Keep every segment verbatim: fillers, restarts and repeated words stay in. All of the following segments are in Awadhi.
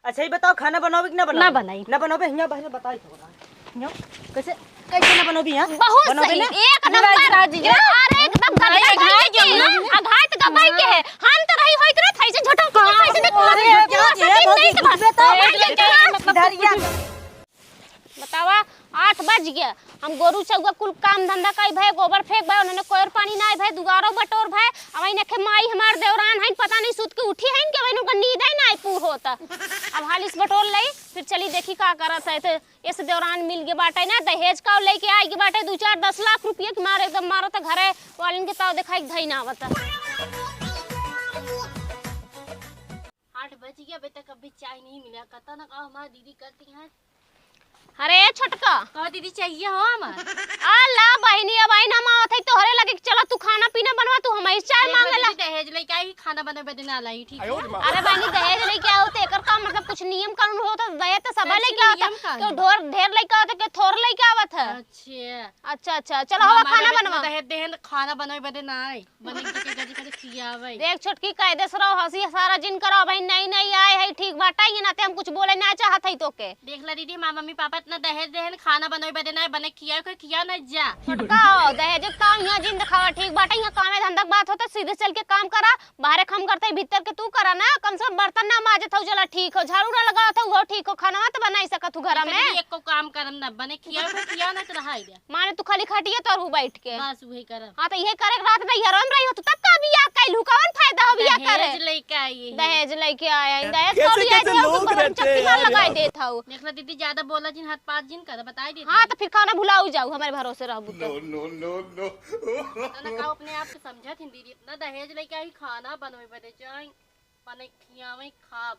अच्छा, ई बताओ, खाना बनोबे कि ना बनोबे? ना बनाई। ना बनोबे, हियाँ बहरे बताई तो बता। हियाँ, कैसे, कैसे ना बनोबे हियाँ? बहुत बनोबे सही, ना? एक नंबर। अरे, एकदम गदगद के। अघाई तो गबाई के है। हम तो रही होइत ना, थैसे झोटा, थैसे देखो, अरे, थैसे देखो, ये थैसे बहुत देखो। इधर ये। बतावा, आठ बज गया, हम गोरू चउआ कुल काम धंधा कई भए, गोबर फेंक भए, उन्होंने कोयर पानी नाई भए, दुआरो बटोर भए। अब इन अखे माई हमार देवरान हइन, पता नहीं सुत के उठी हइन कि अब इनका नींद ही नाई पूर होता। अब हालिस बटोर लई, फिर चली देखी का करत है। तो इस देवरान मिल के बाटे ना, दहेज का लेके आई के बाटे दो चार दस लाख रुपये के मारे, एकदम मारो तो घरे वालिन के ताव दिखाई धई ना आवता। आठ बज गया, अबे तक अभी चाय नहीं मिला। कता ना का हमार दीदी करती हैं। अरे छोटका। का दीदी चाहिए हो हमार? आ ला बहिनी, अब आइन हम आवत है तोहरे लगे कि चला तू खाना पीना बनवा, तू हमारी चाय देखो मांगे ला। दीदी, दहेज लेके आई, खाना बने बदे ना लाई, ठीक है? अरे बहिनी, दहेज लेके आओ तो एकर का मतलब कुछ नियम कानून होता, दहेज तो सब कैसे लेके आवता। नियम कानून? क्यों ढोर ढेर लेके आवता, क्यों थोर लेके आवत है? अच्छा। अच्छा, अच्छा, चलो हवा मामा खाना बेटा बनवा। दहेज देहन, खाना बनवे बदे ना आई। बने के गजी करे खियावे। देख छोटकी, कायदे से रहो, हंसी सारा जिन करो। भाई नई नई आए है, ठीक बाटा, ये नाते हम कुछ बोले ना चाहत है तोके। देख ला दीदी, हमार मम्मी पापा इतना दहेज देहन, खाना बनवे बदे ना, बने खियावे, कोई खिया ना जा। छोटका हो, दहेज का यहाँ जिन दिखावा, ठीक बाटा, यहाँ कामे धंधा के बात होता, सीधे चल के काम करा, बाहरे काम करते ही भीतर के तू करा ना, कम से कम बर्तन ना माजत हो, चला ठीक हो, झाड़ू ना लगावत हो, वो ठीक हो, खाना तो बनाई सकत हो घर में। दीदी, एको काम करम ना, बने खियावे, कोई खिया ना तो रहा ही दे। माने तू खाली खटिया तर हूँ बैठ के। बस उहे करब। हाँ, तो इहे करे के रहत नैहरवा में रही हो, तू तब का बियाह कैलू, कौन फायदा हो बियाह करे? दहेज लेके आई है। दहेज लेके आया है, दहेज कैसे, कौड़ी कैसे आदमी हो, लोग तुमको रहते हैं चक्की मार यार। लगाई देत हऊ। देख ला दीदी, ज्यादा बोला जिन, हाथ पात जिन कर, बताई देत हाँ, हई। तो फिर खाना भुलाऊ जाऊ, हमारे भरोसे रहबू तो। No, no, no, no। पता ना का अपने आप के समझत हिन दीदी, इतना दहेज लेके आई, खाना बनवे बदे जाई। बने खियावे खाब।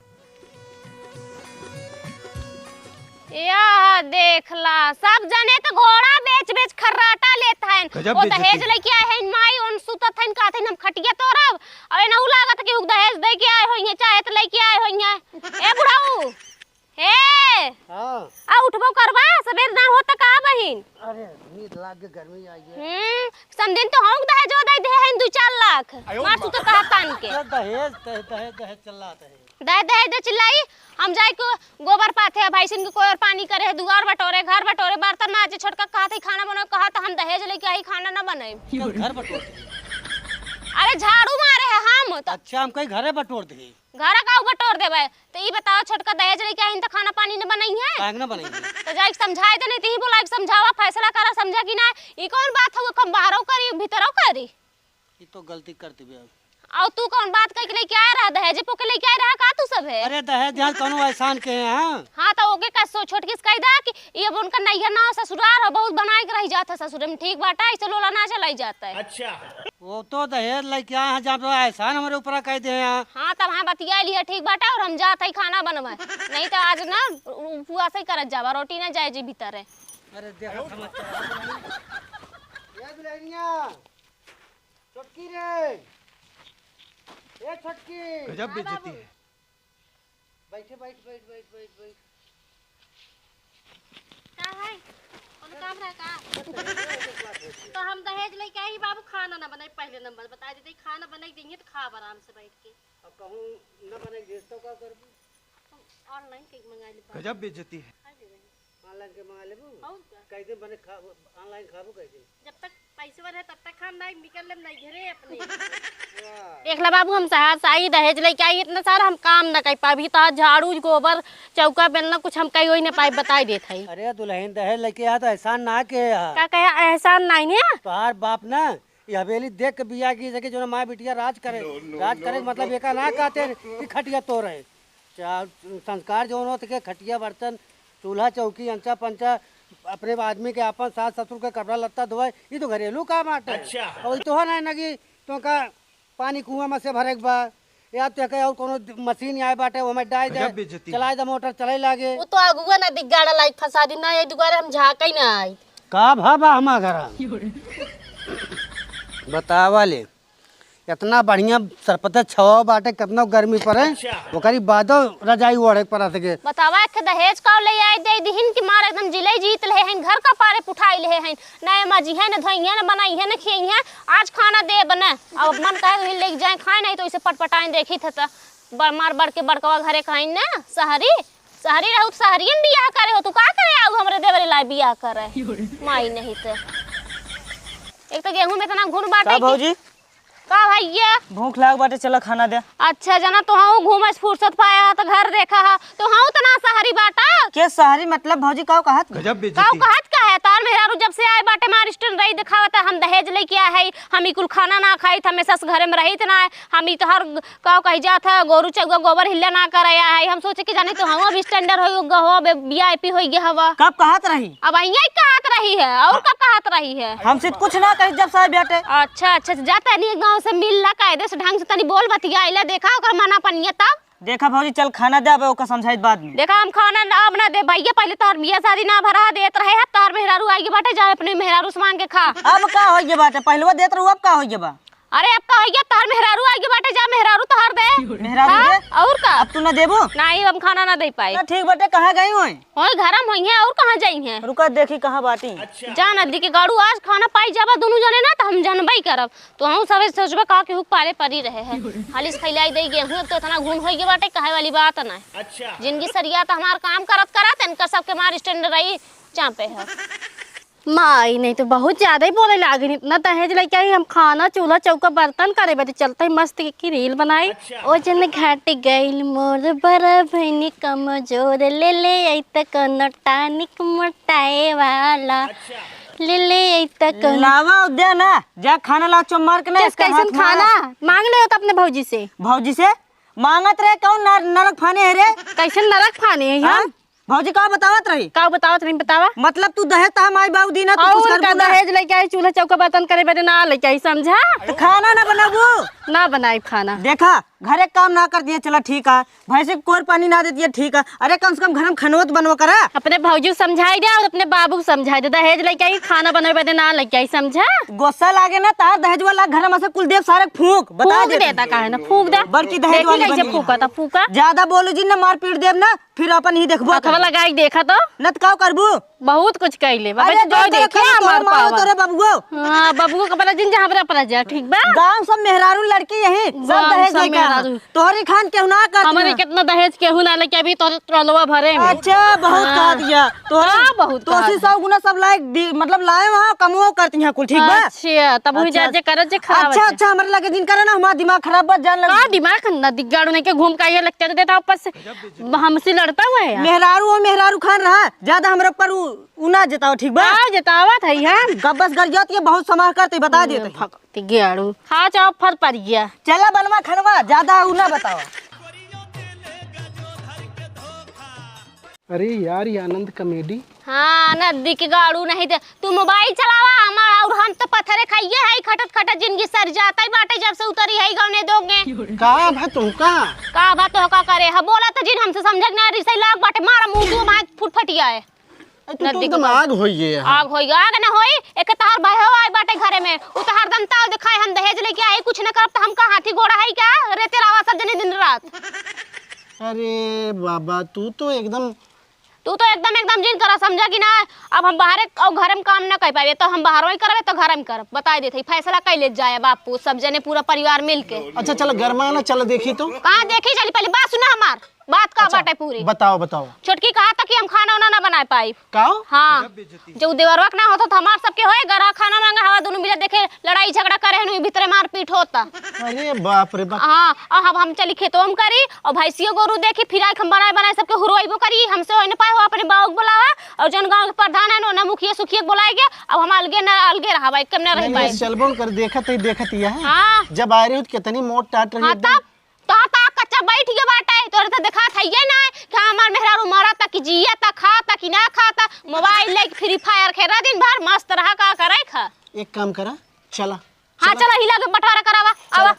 या देख ला, सब जने तो घोड़ा बेच बेच खर्राटा लेत हन। गजब वो बेइज्जती। दहेज लेके आए हैं माई, उन सुतत हन, कहत हन हम खटिया तोड़ब। अबे ना उ लागत कि उ दहेज दे के आए होइहे, चाहे तो लेके आए होइहे। ए बुढ़ऊ, हे। हाँ। आ उठबो करबा, सबेर ना होत का बहिन? अरे, नींद लाग के गर्मी आई है। हम्म, समधिन तो हम दहेजवा दे दे हैं दो चार लाख। आयो मार माँ। तू तो कहा तान के। क्या दहेज, दहेज, दहेज, दहेज चिल्लात है। दहेज, दहेज, दहेज चिल्लाई, हम जाए के गोबर पाथे, भैंसिन के कोयर पानी करे, दुआर बटोरे, घर बटोरे, बर्तन माजे, छोटका कहत है खाना बनाओ, कहत हम दहेज लेके आई, खाना ना बनाई। क्यों घर बटोर दे? अरे झाड़ू मारे है हम तो। अच्छा, हम कहीं घरे बटोर दे। घरा का ऊपर तोड़ देबे। तो ई बताओ, छोटका दहेज लेके आइन त खाना पानी न बनइहे? काहे के न बनइहे? तो जाइके समझाए दे, नहीं तो ई बोला के समझावा, फैसला करा, समझा कि ना? ई कौन बात हउए, हम बाहरो करी, भीतरो करी? ई तो गलती कर देबे अब। और तू कौन बात कह के लेके आया रहा? दहेज पो के लेके आया रहा का तू सब है? अरे दहेज, दहेज कौनो एहसान के है, हाँ? हाँ, तो ओके का सो-, छोटकी से कह दे कि ये अब उनका नैहर ना ससुराल हो, बहुत बनाए के रह जात है ससुर में, ठीक बाटा, ऐसे लोला ना चलाई जाता है। अच्छा। वो तो दहेज लेके आए हैं, जब एहसान हमरे ऊपर कह दे हैं। हाँ, तब हाँ बतिया लिया, ठीक बाटा, और हम जात है खाना बनवा, नहीं तो आज ना उ-, उपवास ही करत जाबा, रोटी ना जाए जी भीतर है। अरे देखो, समझ ये दुल्हनिया, छोटकी रे, ए छोटकी। गजब हाँ बेइज्जती बाबू। है। बैठे, बैठ, बैठ, बैठ, बैठ, बैठ। का है? कौन काम रहा का? तो हम दहेज लेके आई बाबू, खाना ना बनाई, पहले नंबर बता देते, खाना बनाई देंगे तो खाब आराम से बैठ के। अब कहूँ न बनाई देस तो का करबू? हम online कहीं मंगा ले बाबू। गजब बेइज्जती है। खा ले रही। Online के मंगा लेबू? और का? कई दिन बने खा, online खाबू कई दिन? जब तक पैसे रहे तब तक हम नहीं निकल लेम नहीं घरे अपने। वाह। देख ला बाबू, हम शहर से आई, दहेज लेके आई, इतना सारा हम काम ना कर पाबी। तो झाड़ू, गोबर, चौका बेलना कुछ हम कहीं ना पाई, बताई देत हई। अरे दुल्हन, दहेज लेके आ तो एहसान ना के है। का कहे एहसान नहीं है? तोहार बाप ना ये हवेली देख के बियाह की सके, जो ना माँ बिटिया राज करे। No, no, राज करे no, मतलब no। एका ना कहते कि खटिया तोड़े। चार संस्कार जौन होत के खटिया बर्तन, चूल्हा चौकी, अंचा पंचा, अपने आदमी के आपन सास ससुर के कपड़ा लत्ता धोए, ई तो घरेलू काम बाटे। अच्छा। और ई तो है ना, ना कि तोका पानी कुआं में से भरे के बा, या तो कहे और कोनो मशीन आए बाटे, ओमे डाल दे, गजब बेइज्जती। चलाए दे मोटर, चले लागे। वो तो अगुआ ना दिगाड़ा लाई फसादी ना, ये दुआरे हम झांके ही ना आई। का भा बा हमार घर? बतावा ले। इतना बढ़िया सरपते छवा बाटे, कितना गर्मी पड़े, अच्छा। ओकरी बादो रजाई ओढ़े के पड़ा सके। बतावा, एक दहेज का ले आए दे दिहिन कि मार एकदम जिले जीत ले हैं, घर का पारे पुठाई ले हैं, न मजिहे, न धोइहे, न बनाइहे, न खियइहे, आज खाना देब न। अब मन कहे तो लेके जाए खाए, नहीं तो इसे पटपटाए देखी थे तो। बड़ मार बड़ के बड़कवा घरे खाइन ना, सहरी, सहरी रहू त सहरियन बियाह करे हो, तू का करे आऊ हमरे देवरे लाए बियाह करे? माई नहीं त। एक त गेहूं में इतना घुन बाटे का कि भौजी? का भैया? भूख लाग बाटे, चला खाना दे। अच्छा जना, तोहू घूमे से फुर्सत पाया ह त घर देखा ह, तोहू त ना सहरी बाटा। के सहरी मतलब भौजी, काऊ कहत? गजब बेइज्जती। काऊ कहत का है? तार मेहरारू जब से आए बाटे मार स्टैंड रही देखावत है, हम दहेज लेके आए है, हम ई कुल खाना ना खाइत, हमेशा से घरे में रहित ना है, हम ई तोहर काऊ कही जात है, गोरू चौगा गोबर हिल्ला ना करे आए है। हम सोचे कि जाने तोहू अब स्टैंडर्ड हो गया हो, वीआईपी हो गया हवा। कब कहत रही? अब अइया ही कहत रही है, और कब कहत रही है? हमसे कुछ ना कही जब साहब बेटे। अच्छा, अच्छा, जा तनी गाँव से मिल ला, कायदे से ढंग से तनी बोल बतिया, इला देखा ओकर मना पनिया तब। देखा भौजी, चल खाना दे, अब ओका समझाई बाद में। देखा हम खाना ना, अब ना दे भैया, पहले तोहर बियाह शादी ना भरा देत रहे, अब तोहर मेहरारू आइगे बाटे, जा अपने मेहरारू से मांग के खा। अब का होइगे बाटे, पहलवा देत रहू, अब का होइगे बा? अरे अब का होइगे, तोहर मेहरारू आइगे बाटे, जा मेहरारू तोहर दे। मेहरारू हाँ? दे? और का? अब तू ना देबू? नहीं, हम खाना ना दे पाई। ना ठीक बाटे, कहाँ गई हुई? ओए, घर में होइहैं, और कहाँ जाइहैं? रुका, देखी कहाँ बाटी। जा नदी के गाड़ू, आज खाना पाई जाबा दुनू जने ना, त हम जानबे करब। तो हम सबे सोचबे का कि हुक पाले परी रहे है। हालिस खैलाई दे गेहूं, अब तो इतना घुन होइगे बाटे, कहे वाली बात ना है। जिंदगी सरिया त हमार काम करत करत, इनकर सबके मार स्टैंड रही चापे है। माई नहीं तो बहुत ज्यादा ही बोले लागिन, इतना दहेज लेके आई, हम खाना, चूल्हा, चौका, बर्तन करे बदे चलते ही मस्त की रील बनाई। अच्छा। ओ जन घाट गइल मोर बड़ा भैनी कमजोर, ले ले आई त कोनो टॉनिक मोटाए वाला। अच्छा। ले ले आई त कोनो लावा दे ना, जा खाना ला चो मार के ना, किस इसका कैसन हाथ मार। खाना? मांग ले हो तो अपने भौजी से। भौजी से? मांगत रहे कौन नर-, नरक फाने है रे? कैसन नरक फाने है हाँ? हम? भौजी का बतावत रही? का बतावत रही, बतावा। मतलब तू दहेज त हम आई बाऊ दीना, तू और कुछ का करबू ना? दहेज लेके आई, चूल्हा चौका बर्तन करे बदे ना लेके आई, समझा? तो खाना ना बनाबू? ना बनाई खाना। देखा, घरे काम ना करती है, चला ठीक है। भैंसी को कोर पानी ना देती है, ठीक है। अरे कम से कम घर में खनवत बनवा करा। अपने भौजी को समझाई दे और अपने बाबू को समझाई दे, दहेज लेके आई, खाना बनावे बदे ना लेके आई, समझा? गुस्सा लागे ना, तार दहेज वाला घर में से कुल देव सारे फूंक, बता फूंक दे। देता काहे ना, फूंक दे। बड़की दहेज देखी वाली कैसे बनी है। फूंका था, फूंका। ज्यादा बोलू जी ना, मारपीट देब ना। फिर अपन ही देखबो हथवा कर। लगाई देखा तो। न त का करबू? बहुत कुछ कइले बा। अरे बच्चा जो तो देखिए तोरे हमार मामा पावर। तोरे बबुओ। हाँ, बबुओ के परा जिन जा, हमरा परा जा, ठीक बा? गांव सब मेहरारू लड़की यही, सब गांव दहेज सब लेके आ। मेहरारू। तोहरी खान केहू ना करती हमारे है। कितना दहेज केहू ना लेके अभी तोरे ट्रलवा भरे में। अच्छा, बहुत हाँ। कह दिया। तोहरे हाँ, बहुत कह तोसी दिया। सौ गुना सब लायक दी, मतलब लाए वहाँ कमो करती हैं कुल, ठीक बा? अच्छा, तब वही अच्छा। जा जे करत जे खराब अच्छा, है। अच्छा, हमारे लगे जिन करे ना, हमारा दिमाग खराब बा, जान लग का दिमाग ना दिग्गाड़ू नहीं के घूम का ये लगते देता ऊपर से। हमसे लड़ता हुआ है यार। मेहरारू हो, मेहरारू खान रहा, ज्यादा हमरे ऊपर उ, उ ना जताओ, ठीक बा? का जतावत है हम? गब्बस गरियात ये बहुत समार करते, बता देते हैं। फकती गेड़ू। खा चाहो फर पर गया। चला बनवा खनवा, ज्यादा उ ना बताओ। अरे यार, ये आनंद कॉमेडी। हाँ, नदी के गाड़ू नहीं दे। तू मोबाइल चलावा हमार, और हम तो पत्थरे खाइए है, खटत खटत जिंदगी सर जाता ही बाटे, जब से उतरी है गौने दोगे। का भा तोहका? का भा तोहका करे? ह बोला तो जिन हमसे समझक ना, रिसई लाग बाटे, मारा मुंह तू मार फुट फटिया है। ए, तू तो नदी के दिमाग होइए है। आग होई, आग ना होई, एक तार भाई हो आए बाटे घरे में, उ तो हरदम ताव दिखाए, हम दहेज लेके आए, कुछ न करब तो हम का हाथी घोड़ा है क्या? रेते रहा सब जने दिन रात। अरे बाबा, तू तो एकदम तू तो एकदम, एकदम जिन करा, समझा कि ना? अब हम बाहरे और घरे में काम ना कर पावे, तो हम बाहरों ही करबे, तो घरे में करब। बताई देते, फैसला कर ले जाए बापू, सब जने, पूरा परिवार मिल के। अच्छा, चल, गरमा ना, चल देखी तो। कहाँ देखी चली? पहले बात सुना हमार, बात का अच्छा, बाटे पूरी। बताओ, बताओ। छोटकी कहा था कि हम खाना उना ना बनाए पाई। का? हाँ, जो देवरवा के ना होता तो हमार सबके होए, गरा खाना मांगा हवा, दोनों मिले देखे, लड़ाई झगड़ा करे हनु, भीतरे मारपीट होता। अरे बाप रे बाप। हाँ, और अब हम चली खेतों में करी, और भैंसियो गोरू देखी, फिर आके हम बनाए बनाए सबके हुरवाइबो करी, हमसे होई न पाए हो, अपने बाऊ के बुलावा, और जौन गाँव के प्रधान है, ओना मुखिया सुखिया के बुलाए गया, अब हम अलगे न, अलगे रहा भाई, कम न रह नहीं, पाए। नहीं, चलबो न कर, देखत ही, देखत ही है। हाँ। जब आए रही हो तो कितनी मोट टाट रही हाँ, एकदम। तब? तोहर तो आँख कच्चा बैठ गया बाटे, तोहरे तो देखात हइये ना कि हमार मेहरारू मरता कि जियता, खाता कि ना खाता, मोबाइल लेके फ्री फायर खेला दिन भर, मस्त रहा, का करे खा। एक काम करा, चला, हाँ, चला। चला, हिला के बंटवारा करावा, चला। आवा।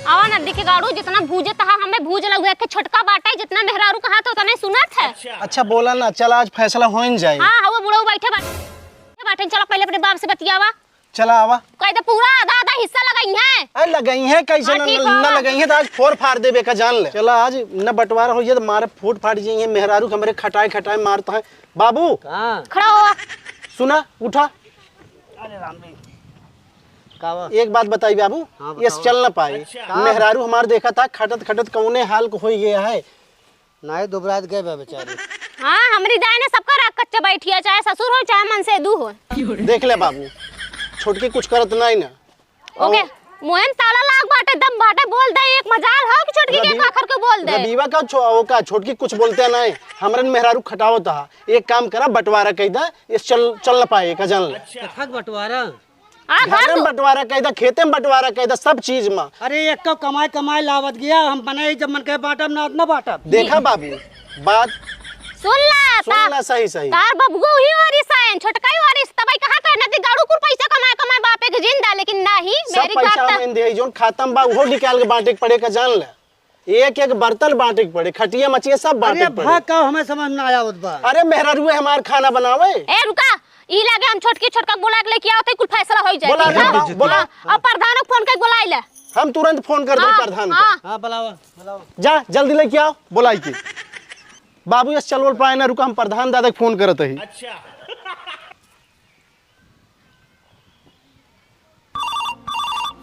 आवा ना, दिखे गाड़ू, जितना भूजे तहा हमें भूज लगे, एक छोटका बाटे, जितना मेहरारू कहा तो उतने सुनत है। अच्छा, बोला ना, चला, आज फैसला होइन जाए। हाँ, हाँ, वो बुढ़ऊ बैठे बाटे, बैठे, चला, पहले अपने बाप से बतियावा। चला आवा। कह दे पूरा आधा आधा हिस्सा लगाई है। अरे लगाई है, कैसे हाँ, ना, ठीक ना बा। लगाई है तो आज फोर फाड़ देबे का जान ले। चला आज न बंटवारा होइए तो मारे फूट फाड़ जाइए, मेहरारू के हमरे खटाए खटाए मारता है। बाबू। हाँ। खड़ा हो। सुना, उठा। अरे राम रे। बतावा। एक बात बताई बाबू, हाँ, ये बतावा। चल ना पाए। अच्छा। मेहरारू हमार देखा था, खटत खटत कौने हाल को होई गया है। नाहीं, दुबरात गए बा बेचारी। हाँ, हमरी दाई ने सबका राख कच्चा बैठिया, चाहे ससुर हो, चाहे मनसेदू हो। देख ले बाबू, छोटकी कुछ करत नाहीं ना। ओके, मुँहे में ताला लाग बाटे, दम बाटे, बोल दे, एक मजाल हो कि छोटकी के रबी-, काखर के बोल दे। रबीवा का छो-, ओका छोटकी कुछ बोलते नाहीं, हमरन मेहरारू खटावत हा। एक काम करा, बंटवारा कई दा, ये चल, चल ना पाए, का जान ले। कथक बंटवारा? हाँ, घर घर में तो बंटवारा कई दा, खेते में बंटवारा कई दा, सब चीज में। अरे, एक तो कमाई, कमाई लावत गया, हम बनाई जब मन के बांटब ना, ना बांटब। देखा बाबू, बात सुन ला, सुन ता-, ला सही, सही। तार बबुओ ही वारिस आयन, छोटका ही वारिस, तबई कहा कहना थी, गाड़ू कुल पैसा कमाए, कमाए बापे के जिंदा, लेकिन नहीं, सब मेरी पैसा बात ता- हम दे, जोन खाता में बा, उहो निकाल के बांटे के पड़े का जान ले। एक एक बर्तन बांटे के पड़े, खटिया मचिया सब बांटे अरे के पड़े। भाग का हमें समझ ना आवत बा। अरे मेहरारुए हमार खाना बनावे। ए रुका, ई लागे हम छोटकी छोटका के बोला के लेके आवत है, कुल फैसला होई जाए, बोला ठीक है? बुलाओ, बुलाओ। हाँ, अब प्रधान को फोन करके बुलाई ले। हम तुरंत फोन कर दे हाँ, प्रधान को। हाँ। हाँ, बुलाओ, बुलाओ। जा, जल्दी लेके आओ, बुलाई के। बाबू, यस चलवल पाए ना, रुका, हम प्रधान दादा के फोन करत ही। अच्छा।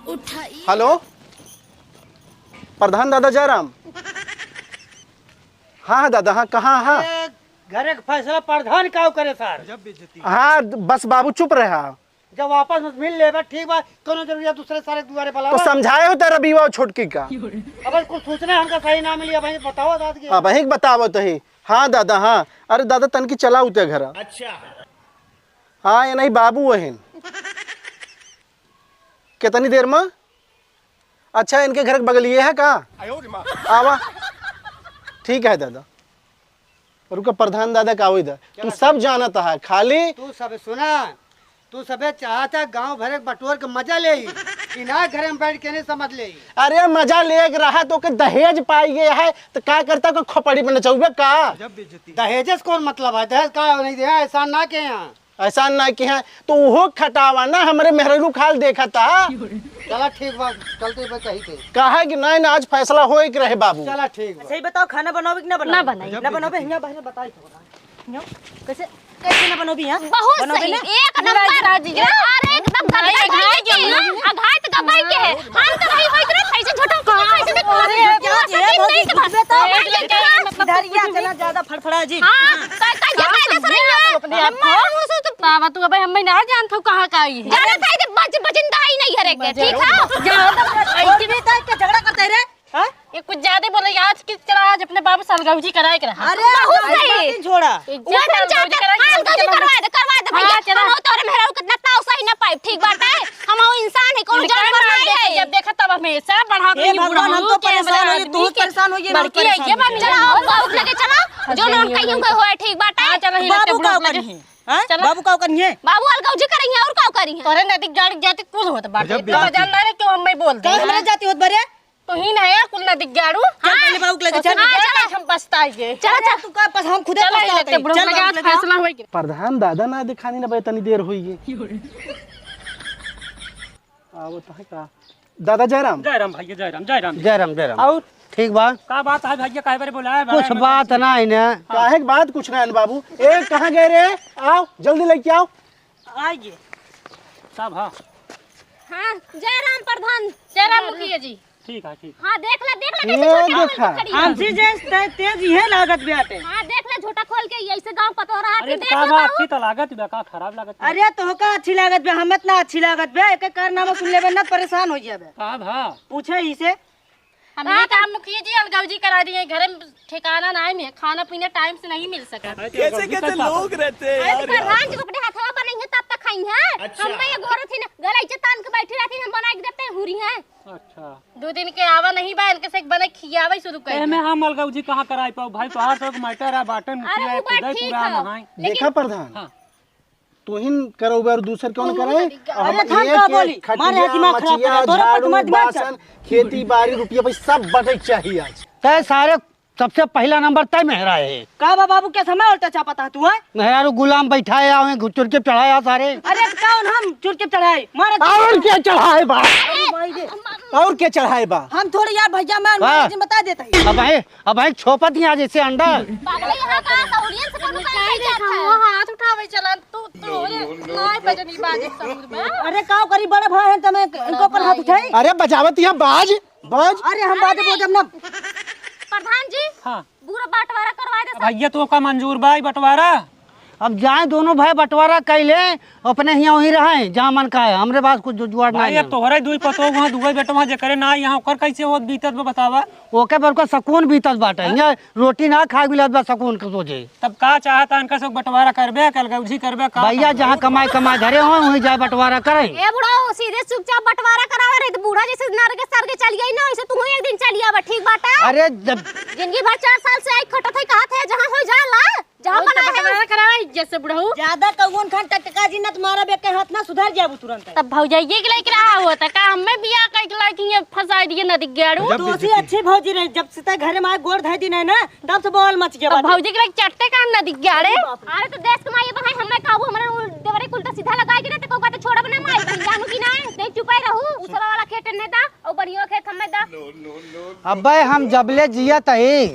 उठाइए। हेलो, प्रधान दादा जयराम। हाँ, हाँ दादा, हाँ, कहाँ, हाँ? ए, घरे के फैसला प्रधान का करे सर? हाँ, बस बाबू चुप रहा। जब वापस मिल लेबे, ठीक बा, कोनो जरूरी है दूसरे सारे दुआरे बुलावा। तो समझाए होते रबीवा छोटकी का। अब कुछ सूचना हमका सही ना मिली, अब बताओ दादा के। अब एक बतावत ही। हाँ दादा, हाँ। अरे दादा, तनकी चला उते घर। अच्छा। हाँ, ये नहीं बाबू अहिन। कितनी देर में? अच्छा, इनके घर के बगलिए है का? आवा। ठीक है दादा। रुका, प्रधान दादा का आवै दा। तू सब जानत है, खाली तू सब सुना, तू सबे चाहता गांव भरे के बटोर के मजा ले, कि ना घरे में बैठ के नहीं समझ ले। अरे मजा ले के रहा तो के दहेज पाई गए है, तो का करता को खोपड़ी में नचौबे का? दहेज से कौन मतलब है? दहेज का नहीं दे, एहसान ना के यहाँ। एहसान ना के यहाँ, तो उहो खटावा ना, हमरे मेहरारू खाल देखा था। चला ठीक बा, चलते बा कहीं के। काहे कि नहीं ना, आज फैसला होए के रहे बाबू। चला ठीक बा। अच्छा, ये बताओ, खाना बनाओगे कि ना बनाओगे? ना बनाई। ना बनाओगे, हियाँ बाहर बताई तो। हियाँ, कैसे, कैसे ना बनोगी, हाँ? बहुत बनोगे सही, ना? एक नंबर। राजी, राजी। यार, एकदम गजब अघाई के है, हाँ। अघाई तो गबाई के है। हम तो भाई होइत रहे, कैसे झूठा, कैसे भी अरे, क्या किया, भौजी, कुछ बताओ। इधर ही आ, चला, ज्यादा फड़फड़ा जी। हाँ, हाँ। का, का, ये हाँ, कायदे से समझा रही हो? अपने आप हम को। मारू से तो बाबा, तू अबे हमें ना जानत हो कहाँ का आई है। जाना था, इधर बच-, बचिंदा ही नहीं है रे के, ठीक है? जा, अबे तो देख के झगड़ा करते रे। हाँ? ये कुछ ज्यादा बोले, आज की तरह आज अपने बाबू से अलगौजी कराए के रहा। अरे, बहुत अलगौजी सही। छोड़ा। इज्जत उधर अलगौजी जाकर कराए के हाँ, अलगौजी करवा दे, करवा दे हाँ, भैया। चला। हम तोरे मेहरारू कितना ताव सही ना पाइब, ठीक बात है? हम वो इंसान है, कौन इनका जानवर ना नहीं देखे, है। जब देखा तब हमेशा बढ़ा हे रही है, भगवान, हम बुढ़ऊ तो के परेशान हो गए, आदमी तू के परेशान हो गए, हम बड़की है, परेशान ये हो गए। चला, अब बाबू लगे चला, जो लोन कहीं उनका होए, ठीक बात है? हाँ, चला, ही बाबू लेके का बुढ़ऊ करी लगे। है? हाँ? चला। बाबू का करी है? बाबू अलगौजी करी है, और का करी है? तोरे नदी गाड़ी जाती कुल होत बाटे। गजब इतना बेइज्जती। मजाल ना रे, क्यों हमें बोल दे? काहे हमरा जाती होत बरे? तू ही ना यार, कुल नदी गाड़ू। चल हाँ? पहले बाबू के लगे चल। हाँ, चला। हम पछताएंगे। चला, चला। तू का पस-, हम खुदे चला, पछताते हैं। बुढ़ऊ चल लगे बाबू आज के लगे। फैसला होई के। प्रधान दादा ना दिखानी ना बे, तनी देर होई गई। आवत है का? दादा जयराम। जयराम भैया, जयराम, जयराम। जयराम, जयराम। और? ठीक बा। का बात है भैया, काहे बरे बोलाए बा? कुछ बात ना है ना। काहे के बात कुछ ना है बाबू। ए, कहाँ गए रे? आओ, जल्दी लेके आओ। आइए। सब हाँ। हाँ, जयराम प्रधान। जयराम मुखिया जी। ठीक है, ठीक। हाँ, देख ला, देख ला, ये कैसे झोटा देखा। खोल के खड़ी है। हमसे जे ते-, तेज इहे लागत बाटे। हाँ, देख ला, झोटा खोल के ऐसे गाँव पतो रहा अरे, कि तो देख का ला बात बाबू। अच्छी तो लागत बा, का खराब लागत बा? अरे, तोहका अच्छी लागत बा, हम इतना अच्छी लागत बा, एक एक कारनामा सुन लेबे ना, परेशान हो जाबे। का भा? पूछे ही से। हम ये काम मुखिया जी अलगौजी करा दिए, घरे में ठिकाना ना है, खाना पीना टाइम से नहीं मिल सका। कैसे कैसे लोग रहते हैं अरे, यार। प्रधान जी को अपने हथवा बनाई है, तब तक खाई है। अच्छा। हम मैं ये गोरत ही ना, गलैचे तान के बैठी रहती, हम बना के देते हैं, हुरी है। अच्छा। दो दिन के आवा नहीं बा, इनके से एक बने खियावे शुरू कर एमे दे। हम अलगौजी कहाँ कराई पाऊ भाई, तोहार तो एक मैटर है, बाटन अरे, मुखिया वो है, बात खुदाई ठीक पूरा है। हम हैं। लेकिन देखा प्रधान, हाँ। तोहिन करौबे और दूसर कौन करे? अरे, हम थाम एक का एक बोली? मारे खटिया, दिमाग खराब मचिया, करा, तोरे पर झाड़ू, तुम्हारा दिमाग बासन, चल। खेती बाड़ी, रुपया पैसा सब बटे के चाहिए आज। तय सारे सबसे पहला नंबर तय मेहरा है। का बा बाबू के समय उल्टा चापता तू है? मेहरारू गुलाम बैठाया, हमें चुरके चढ़ाया सारे। अरे कौन हम चुरके चढ़ाए? मारे और क्या चढ़ाए बा? अरे भाई रे। और क्या चढ़ाए बा? हम थोड़े यार भैया, मैं हाँ। उनका बता देता हूँ। अब है, अब है छोपत ही आज इसे अंडा। पागल यहाँ का ये सब हम काहे देखा? वो हाथ उठावे चलन, तू, तू रे, नाय बजनी बाजे ससुर में। अरे, का करी, बड़े भाई हैं, तमे इनको पर हाथ उठाई? अरे, बजावत यहाँ बाज, बाज। अरे, हम बाजे बोलब ना। प्रधान जी, हाँ। पूरा बंटवारा करवा दे सब। भैया, तो का मंजूर बा ई बंटवारा? अब जाए दोनों भाई बंटवारा कइ ले, अपने हियाँ वहीं रहे, जहाँ मन का है, हमरे पास कुछ जु-, जुगाड़ भाई, नहीं अब है। तोहरे दुई पतोह वहाँ दुई बेटवा जेकरे ना यहाँ, ओकर कैसे होत बीतत बा बतावा? ओके बरको सकून बीतत बाटे, हियाँ रोटी ना खाए मिलत बा सकून के सोझे। तब का चाहता इनका सब बंटवारा करबे, कलगौजी करबे, का भैया, करबे? जहाँ कमाए कमाए धरे हो, वहीं जाए बंटवारा करें। ए बुढ़ऊ, सीधे चुपचाप बंटवारा करावे रही, तो बूढ़ा जैसे नरगे सरगे चल गई ना, वैसे तू एक दिन चल आवा, ठीक बाटा? अरे, जब जिंदगी भर चार साल से आई खटत है, कहत है, जहाँ हो जाला, जहाँ और बनाए तो है। बंटवारा करावा इज्जत से बुढ़ऊ। ज्यादा कौन खान टटका जी, न तुम्हारा बेटे हाथ ना सुधर जाबू तुरंत। तब भौजाइये के लेके रहा हो, त का हमें बियाह कइके लाइके ये फंसाई दिए नदी गेड़ू? गजब दोषी बेइज्जती। अच्छी भौजी रही, जब से तय घरे में आए गोड़ धइ दिन है ना, तब से बवाल मच गया तब बाटे। भौजी के लेके चट्टे का नदी गेड़े। अरे तो देश कमाई बहाई हमें काबू, हमरे उ देवरे कुल तो सीधा लगाए के ना, तो को बात छोड़ब ना माई, तुम जानू कि ना, नहीं चुपाई रहू, उ सब वाला खेत ने दा, और बढ़िया खेत हमें दा। अबे हम जबले जियत हई,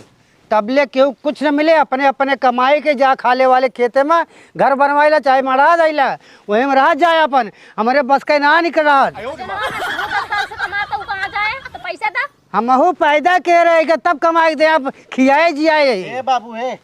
तबले केहू कुछ न मिले, अपने, अपने कमाई के जा खाले वाले खेते में घर बनवाइला, चाहे मढ़ा जाइला, वही में रह जाए अपन, हमरे बस के ना निकल रहा। चलो, दस साल से कमाता हूँ, कहाँ जाए? तो पैसा दा। हमहू पैदा के रहे के तब कमाई दे, अब खियाए जियाए। ए बाबू, ए,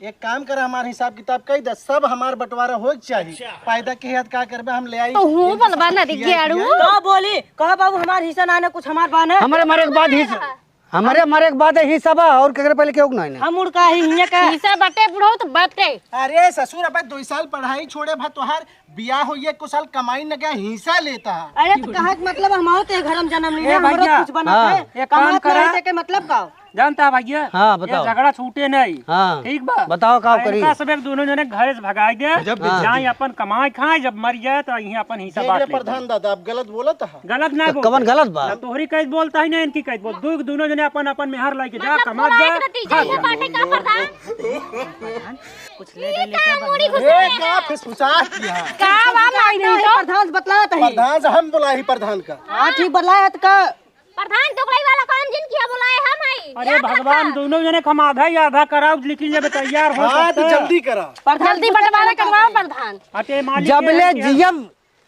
एक काम कर, हमार हिसाब किताब कई दे, सब हमार बंटवारा होए के चाही। अच्छा। पैदा के याद का करबे, हम ले आई। तो हूँ बोलबा ना, खियाए, दिग्गे आड़ू। खियाए। का बोली? कहा बाबू, हमार हिस्सा ना, ना कुछ हमार बा ना। हमरे मरे के बाद हिस्सा, हमरे मरे के बाद हिस्सा बा, और केकरे पहले केहू के नहीं, नहीं। हम उड़ का ही हियां का। हिस्सा बटे बुढ़ऊ तो बटे। अरे ससुर, अबे दो साल पढ़ाई छोड़े भा तोहार बियाह होइए, एको साल कमाई न गया, हिस्सा लेता। अरे तो कहा के मतलब हम आओ ते घर में जन्म लेने, ए हमरो भैया, कुछ बना हाँ। है। एक काम कमात करा। नहीं ते के मतलब का? जानता है भैया? हाँ, ये बताओ। झगड़ा छूटे नहीं। हाँ। ठीक बा? बताओ का आ, करी? इनका सब एक दोनों जने घरे से भगाई दे। गजब बेइज्जती। जाए अपन कमाए खाए, जब मर जाए तो यहीं अपन हिस्सा देख बांट रे ले। प्रधान दादा, आप गलत बोलत है। गलत ना तो बोलते। कवन गलत बा? ना तोहरी कैसे बोलता है, ना इनकी कैसे बोल। दू, दोनों जने अपन, अपन मेहर लाइके जा, मतलब कमा बोला जा, एक रत्ती खा जाइए जा। बाटे का प्रधान? कुछ ले दे, ले का जा, मुड़ी बस। घुसा ए, है? का फुसफुसात किया? का बा माई नहीं तो? प्रधान से बतलात है। प्रधान से हम बोला ही प्रधान का। हाँ, ठीक बतलाया है तो का? प्रधान दोगलाई वाला काम जिन किया बोलाए हम आई। अरे याद रखा। भगवान, दोनों जने हम आधा ही आधा कराओ, लेकिन जब तैयार हो हाँ, तो सकता है। जल्दी करा। प्रधान जल्दी बंटवारा करवाओ प्रधान। अटे मालिक जबले के जियम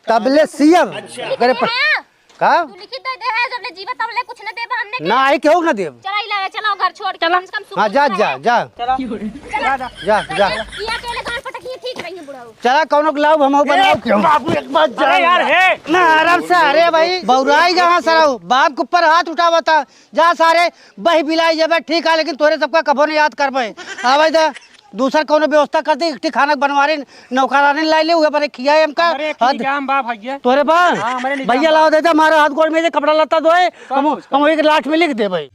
तबले सीएम। अच्छा। करे पर, हाँ। का? तू लिखित दे दे है, जब ले जीवा तब ले कुछ न देबा हमने के। ना, आई केहू ना देब। चला, इला, चलो घर छोड़ के, चलो। कम से कम सुकून हाँ, जा, से जा, रहे। जा। चलो। चला। जा, जा। जा, जा। ये अकेले गान पटकिए ठीक रही है बुढ़ऊ। चला, कौनो के लाभ हम बनाओ ए, क्यों? बाबू, एक बात जान अरे यार, ले। हे। ना, आराम से, अरे भाई, बौराई कहाँ सराऊ? बाप के ऊपर हाथ उठावता। जा सारे, बही बिलाई जबे, ठीक है, लेकिन तोरे सबका कभो नहीं याद करबे। आवे दे। दूसर कौनो व्यवस्था कर दे, एक ठी खाना बनवारी, नौकरानी लाई ले, उहे बने खियाए हमका। हमरे एक हद। निजाम बा भैया। तोरे बा? हाँ, हमरे निजाम भैया बा। लाओ दे दे, हमारा हाथ गोड़ में दे, कपड़ा लत्ता धोए, सब हम, कुछ हम कर। एक लाठ में लिख दे भाई।